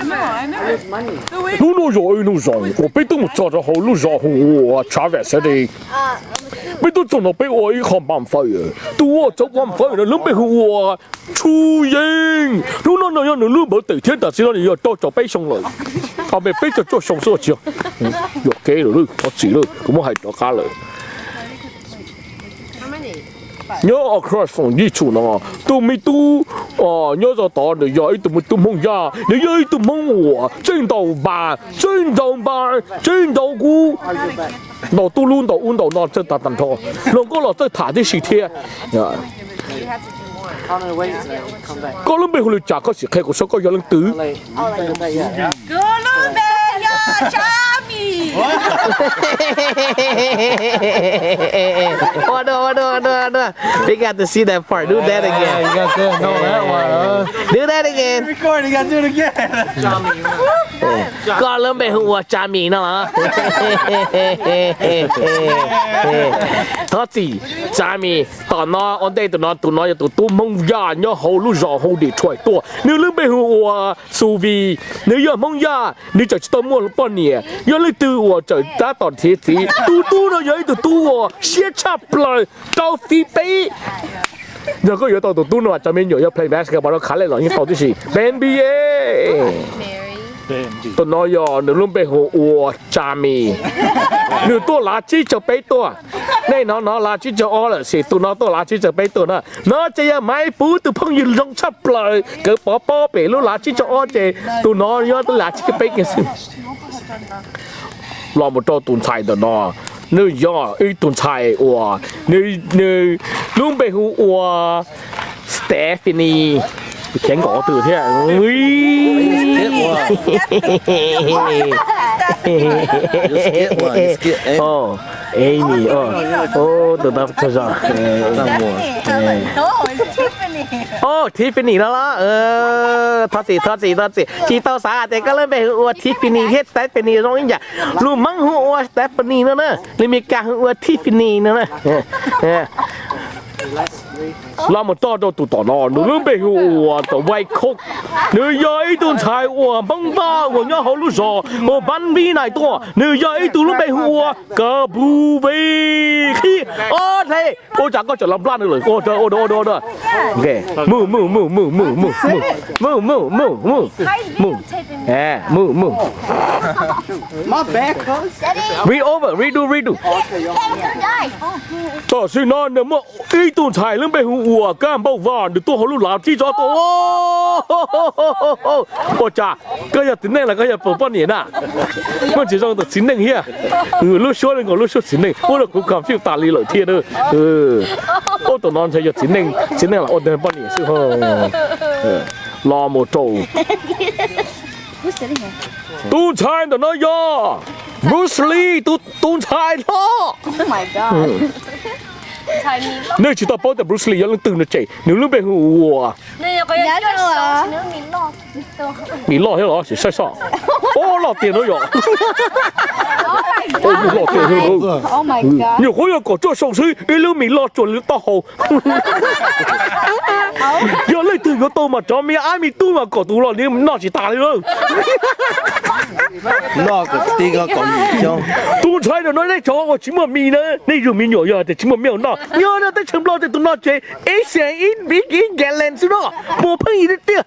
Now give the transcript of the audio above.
Hnub no yog ib hnub zoo uas peb twb mus txog rau hauv lub zos hu ua Traverse City. Peb twb txog no peb ua ib qho bonfire. Tus uas txawv bonfire no lub npe hu ua Tsu Yeej. Hnub no nws yog nws lub birthday thiab tam sim no nws yog rau caum peb xyoo lawm. Thaum peb caug cuaj xyoo xwb tsis yog. Yuam kev lawm, thov txim lawm, kuv muab hais rov qab lawm. Nyob across from Yij Tsum no, tus me tub nyob zos tod nws yog ib tug me tub Hmoob Yaj, nws yog ib tug Hmoob uas tseem ntaus npas, tseem ntaus npas, tseem ntaus kub, ntaus tub lub ntaus ub ntaus no txawj tag tag nrho, hluas nkauj los txawj tham tib si thiab. Koj lub npe hu li cas koj sim qhia kuv saib koj yog leej twg? Kuv lub npe yog Tsab Mis. Ua dua, ua dua, ua dua, ua dua. We got to see that part. Do that again. Do that again. Koj lub npe hu ua Tsab Mis no los? Thov txim, Tsab Mis. Tom no ua ntej tus no, tus no yog tus tub Hmoob Yaj nyob hauv lub zos hu Detroit tuaj. Nws lub npe hu ua Xu Vis. Nws yog Hmoob Yaj, nws tseem tsis tau muaj poj niam. Yog leej twg uas tseem tab tom nrhiav txiv, tus tub no yog ib tug tub uas siab tshaj plaws, rau fiv peb. Yog koj yuav tau tus tub no, cov me nyuam yog play basketball no khav lej los yeej tau tib si. N B A. Tus no yog nws lub npe hu ua Tsab Mis. Nws tuaj lav tsib caug peb tuaj. Nej hnov hnov lav tsib caug ob lawm, sim tus no tuaj lav tsib caug peb tuaj na. No ces yog Maiv Puv tus phooj ywg zoo tshaj plaws, nkawd pov pob pem lub lav tsib caug ob ces tus no yog lav tsib caug peb kiag xwb. Los mus rau tus ntxhais ntawm no, nws yog ib tug ntxhais uas nws lub npe hu ua Stephanie. Khiav nkaus twg thiab. Amy, tus no tsaug zog. Tiffany no los? Thov txim, thov txim, thov txim, tsis tau xav tias koj lub npe hu ua Tiffany thiab Stephanie zoo ib yam. Lus Hmoob hu ua Stephanie no na, lus Meskas hu ua Tiffany no na. Los mus txog rau tus tom no, nws lub npe hu ua tus White Coat. Nws yog ib tug ntxhais uas Hmoob Vaj uas nyob hauv lub zos uas Ban Vib Nais tuaj. Nws yog ib tug lub npe hu ua Kav Pus Vis Qhib. Ob dlej, ua cas koj tseem los nplaj nws lawm? Ua dua, ua dua, ua dua, ua dua. Move, move, move, move, move, move, move, move, move, move, move, move, move, move. Read over, redo, redo. Tam sim no nws muaj ib tug ntxhais lub npe hu ua Kab Npauj Vaj, nws tuaj hauv lub lav tsib caug ob tuaj. Ua cas koj yog txiv neej los koj yog poj niam na? Muaj tsis zoo tus txiv neej thiab. Lub suab li nkaus lub suab txiv neej, ua rau kuv confuse tas li lawm thiab na. Ua tus no ntshe yog txiv neej, txiv neej los ua poj niam xwb. Los mus rau tus ntxhais ntawm no yog Bruce Lee tus ntxhais hlob. Nej tsis tau paub tias Bruce Lee yog leej twg no ces nws lub npe hu ua Mis Loj thiab los sis saib soj. Ob loj tiag no yog. Nyuam qhuav yog kaum cuaj xyoo xwb ib lub Mis Loj tsuas lub taub hau. Yog leej twg yuav tau mas cov me ab me tub mas kaum tus los noj tsis tas li lawm. Tus ntxhais ntawm no nej cov uas tsis muaj mis na, nej yug me nyuam yog tias tsis muaj me noj, nyob no teb chaws Nplog ces tus no ces ib xees ib nkes lees xwb no, muaj pheej yig tiag tiag.